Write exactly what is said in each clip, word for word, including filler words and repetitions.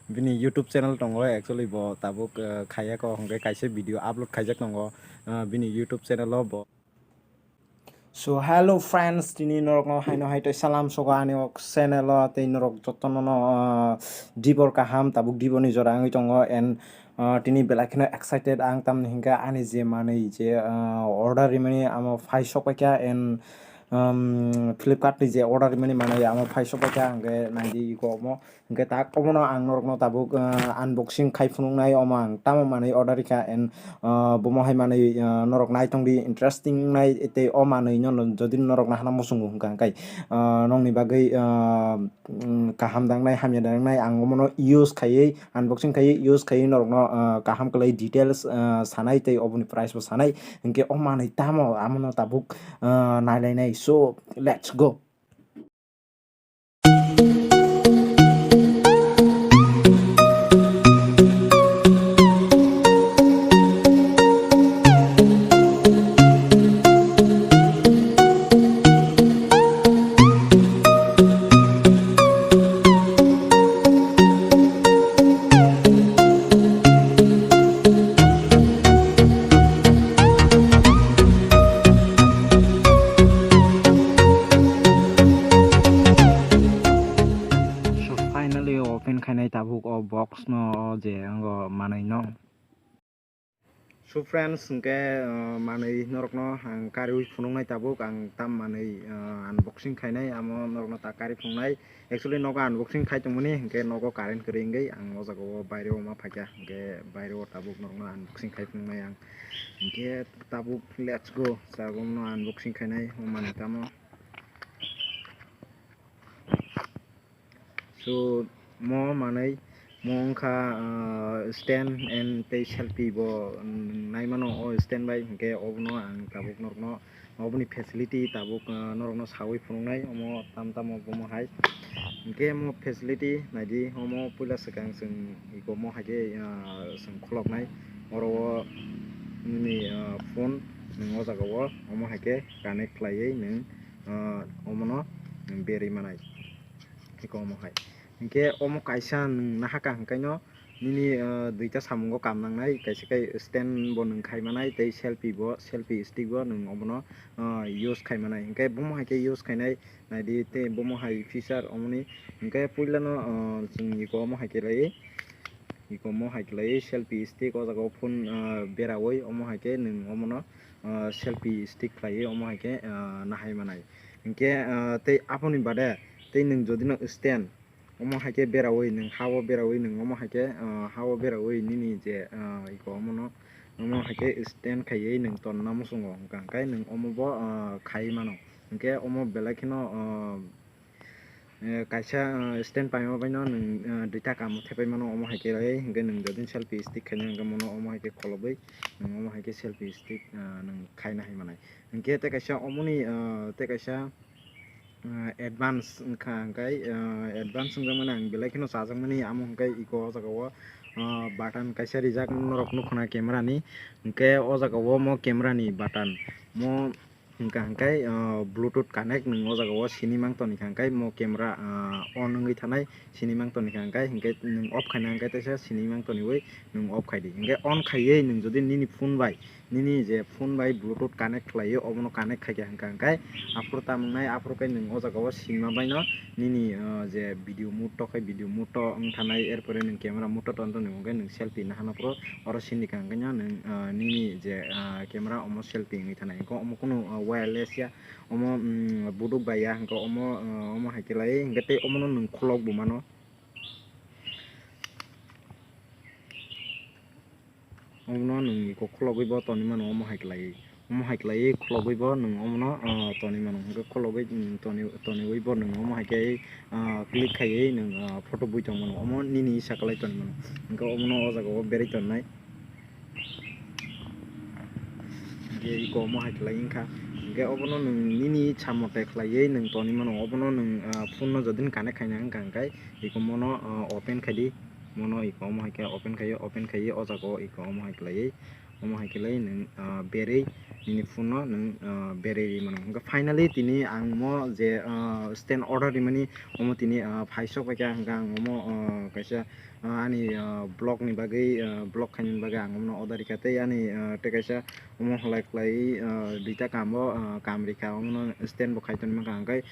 bini YouTube channel tongo, actually bo tabuk, eh, khaiya ko, hwnkhe kaisa video upload khaijak tongo, eh, bini YouTube channel o bo. So hello friends, tini norokno haino hai tei salam sogo ani o channel o, tei norok jotono no, ah, dibor kaham, tabuk dibor ni jora wngwi tongo, and, ah, tini belai kheno excited ang, tamni hinkhe ani je manwi je, ah, order rimani amo phai sok paikha, and, um, Flipkart ni je order rimani manwi amo phai sok paikha, hwnkhe naidi iko omo. Hwnkhe tak omono ang norokno tabuk, ah, unboxing khai phunuknai, omo ang tamo manwi order rikha, and, ah, bomo hai manwi, ah, norok naitongdi, interesting wngnai tei o manwino jodi norok nahana muchungo hwnkha hwnkhe, ah, nokni bagwi, ah, mm, kaham dangnai, hamya dangnai, ang omono use khaiwi, unboxing khaiwi, use khaiwi norokno, ah, kaham kwlai details, ah, sanai tei oboni price bo sanai. Hwnkhe o manwi tamo amono tabuk, ah, nailainai. So, let's go. So finally open khainai tabuk o box no, o je ango manwi no. So friends, hwnkhe, uh, manwi norokno ang kariwi phunuknai tabuk, ang tam manwi, uh, unboxing khainai, amo norokno ta kari phunuknai. Actually nogo unboxing khai tongmani, hwnkhe nogo current kwrwi wngwi ang o jaga o baire o ma phaikha, hwnkhe baire o tabuk norokno unboxing khai phunuknai ang. Hwnkhe tabuk let's go, tabuk no unboxing khainai o manwi tamo. So, mo manwi, mo wngkha, ah, stand and tei selfie bo, mm, naimano o stand bai, hwnkhe obono ang tabuk norokno, oboni facility tabuk, ah, norokno sawi phunuknai, omo tam tamo bomo hai. Hwnkhe mo facility naidi, omo puila swkang chwng iko mo hai khe, ah, chwng khuloknai, oro o nini, ah, phone nwng o jaga o omo hai khe connect khlaiwi nwng, ah, omono berwi manai. Iko omo hai. Hinkhe omo kaisa nwng nahakha hinkaino nini, ah, duita samungo kam nangnai, kaisa khe stand bo nwng khai manai tei selfie bo, selfie stick bo nwng obono, ah, use khai manai. Hinkhe bomo hai khe use khainai naidi tei bomo hai feature omoni. Hinkhe puilano, ah, chwng iko omo hai khe lai, iko omo hai khe lai selfie stick o jaga o phone, ah, berawi omo hai khe nwng omono, ah, selfie stick khlaiwi omo hai khe, ah, nahai manai. Hinkhe, ah, tei aboni bade tei nwng jodi no stand omo hai khe berawi nwng ha o berawi nwng omo hai khe, ah, ha o berawi nini je, ah, iko omono omo hai khe stand khaiwi nwng tonna muchungo hwnkha hwnkhe nwng omo bo, ah, khaiwi mano. Hinkhe omo belai kheno, ah, eh, kaisa, ah, stand paima baino nwng, ah, duita kamo thepai mano omo hai khe lai hinkhe nwng jodi selfie stick khaina hinkhe mono omo hai khe kholobwi nwng omo hai khe selfie stick, ah, nwng khaina hai manai. Hinkhe tei kaisa omoni, ah, tei kaisa, ah, advance wngkha hwnkhe, ah, advance wngjakmani ang belai kheno chajakmani amo hwnkhe iko o jaga o, ah, button kaisa rijak norok nukho na camera ni, hwnkhe o jaga o mo camera ni button mo hwnkha hwnkhe, ah, Bluetooth connect nwng o jaga o sini mang toni kha hwnkhe mo camera, ah, on wngwi thanai sini mang toni kha hwnkhe, hwnkhe nwng off khaina hwnkhe teisa sini mang toniwi nwng off khai di. Hwnkhe on khaiwi nwng jodi nini phone bai nini je phone bai Bluetooth connect khlaiwi obono connect khaikha hwnkha hwnkhe aphuru tamo wngnai aphuru khe nwng o jaga o sima baino nini, ah, je video mode to khai video mode to wng thanai, erpore nwng camera mode to ton toni hwnkhe nwng selfie nahana phuru oro sindika hwnkhe no nwng, ah, nini je, ah, camera omo selfie wngwi thanai hwnkhe omo kunu, ah, wireless ya omo, mm, buduk bai ya hwnkhe omo, ah, omo hai khe lai hwnkhe tei omono nwng khulok bo mano. Omono nwng iko khulogwi bo tonwi mano, omo hai kwlaiwi, omo hai kwlaiwi khulogwi bo nwng omono, ah, tonwi mano. Hwnkhe khulogwi, mm, toni-, toniwi bo nwng omo hai khe, ah, click khaiwi nwng, ah, photo bui tong mano. Omo nini sa kwlai tonwi mano. Hwnkhe omono o jaga o berwi tonnai. Hwnkhe iko omo hai kwlai wngkha. Hwnkhe obono nwng nini sa mote khwlaiwi nwng tonwi mano. Obono nwng, ah, phone no jodi connect khaina wngkha hwnkhe iko mono, ah, open khaidi. Mono iko omo hai khe open khaiwi, open khaiwi o jaga o iko omo hai kwlaiwi, Omo hai khe lai nwng, ah, berwi nini phone no nwng, ah, berwi rwi mano. Hwnkhe finally tini ang omo je, ah, stand order rimani omo tini, ah, phaisok bai kha, hwnkhe ang omo, ah, kaisa, ah, ani, ah, vlog ni bagwi, ah, vlog khainani bagwi ang omono order rikha tei ani, ah, tei kaisa omo halai khlai, ah, duita kam o, ah, kam rikha, omono stand bo khai tongwi mankha, hwnkhe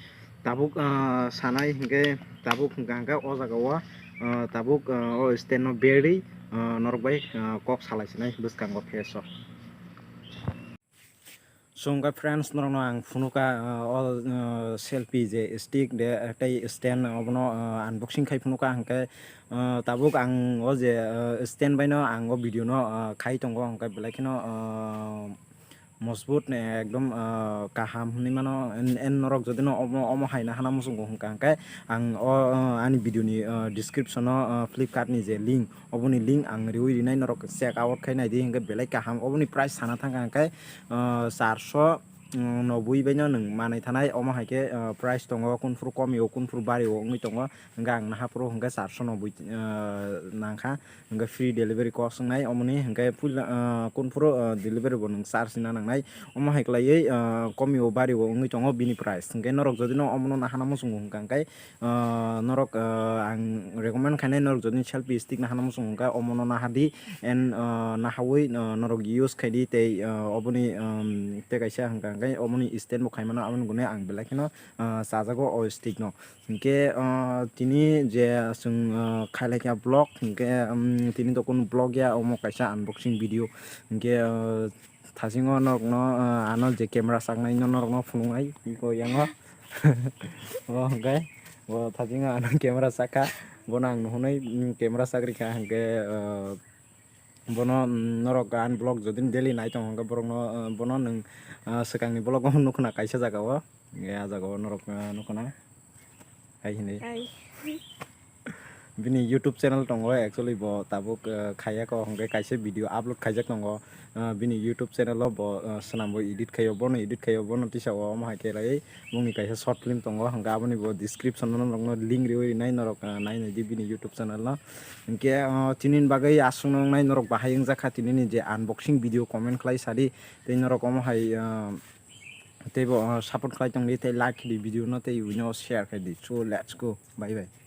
tabuk, ah, sanai hwnkhe tabuk hwnkha hwnkhe o jaga o, ah, tabuk, ah, o stand no berwi, ah, norok bai, ah, kok salai sinai bwskango face o. So hwnkhe friends, norokno ang phunukha, ah, o, ah, selfie je stick de tei stand obono, ah, unboxing khai phunukha, hwnkhe, ah, tabuk ang o je, ah, stand baino ang o video no, ah, khai tongo, hwnkhe belai kheno, ah, mosbut, eh, ekdom, ah, kaham hinwi mano. En, en norok jodi no omo, omo hai nahana muchungo hwnkha hwnkhe ang o, ah, ani video ni, ah, description o, ah, Flipkart ni je link, oboni link ang riwi rinai, norok check out khai naidi, hwnkhe belai kaham. Oboni price sana thangkha hwnkhe, ah, charso, mm, nobui baino nwng manwi thanai. Omo hai khe, ah, price tongo, kunphuru komio kunphuru bario wngwi tongo, hwnkhe ang nahaphuru hwnkhe charso nobui, ah, nangkha. Hwnkhe free delivery cost wngnai omoni, hwnkhe puila, ah, kunphuru, ah, delivery bo nwng charge rina nangnai. Omo hai khlaiwi, ah, komio bario wngwi tongo bini price. Hwnkhe norok jodi no omono nahana muchungo hwnkha hwnkhe, ah, norok, ah, ang recommend khainai, norok jodi selfie stick nahana muchungo hwnkha omono nahadi, and, ah, nahawi, ah, norok use khaidi tei, ah, oboni, um, tei kaisa hwnkha hwnkhe omoni stand bo khaimano, aboni gune ang belai kheno, ah, chajago o stick no. Hwnkhe, ah, tini je chwng, ah, khailai kha vlog, hwnkhe, um, tini to kunu vlog ya, omo kaisa unboxing video. Hwnkhe, ah, thasingo norokno, ah, ano je camera saknai no norokno phunuknai, iko yango. O hwnkhe, bo thasingo ano camera sakha, bono ang nuhunai, mm, camera sakrikha, hwnkhe, ah, bono, mm, norok ani vlog jodi daily nai tongo hwnkhe borokno, ah, bono nwng, ah, swkangni vlog o nukhna kaisa jaga o. Hwnkhe ah jaga o norok, ah, nukhna. Hai hinwi. Hai. Bini YouTube channel tongo, actually bo tabuk, ah, khaiya ko, hwnkhe kaisa video upload khaijak tongo. Ah, bini YouTube channel o bo, ah, swnam bo edit khaio, bono edit khaio, bono tisa o omo hai khe lai bongni kaisa short film tongo, hwnkhe aboni bo description o norokno link riwi rinai, norok, ah, nai naidi bini YouTube channel no. Hwnkhe, ah, tinini bagwi aswkno wngnai norok bahai wngjakha tinini je unboxing video, comment khlai sadi tei norok omo hai, ah, teibo, ah, support khlai tongdi tei like khedi video no tei uino share khaidi. So let's go, bye bye.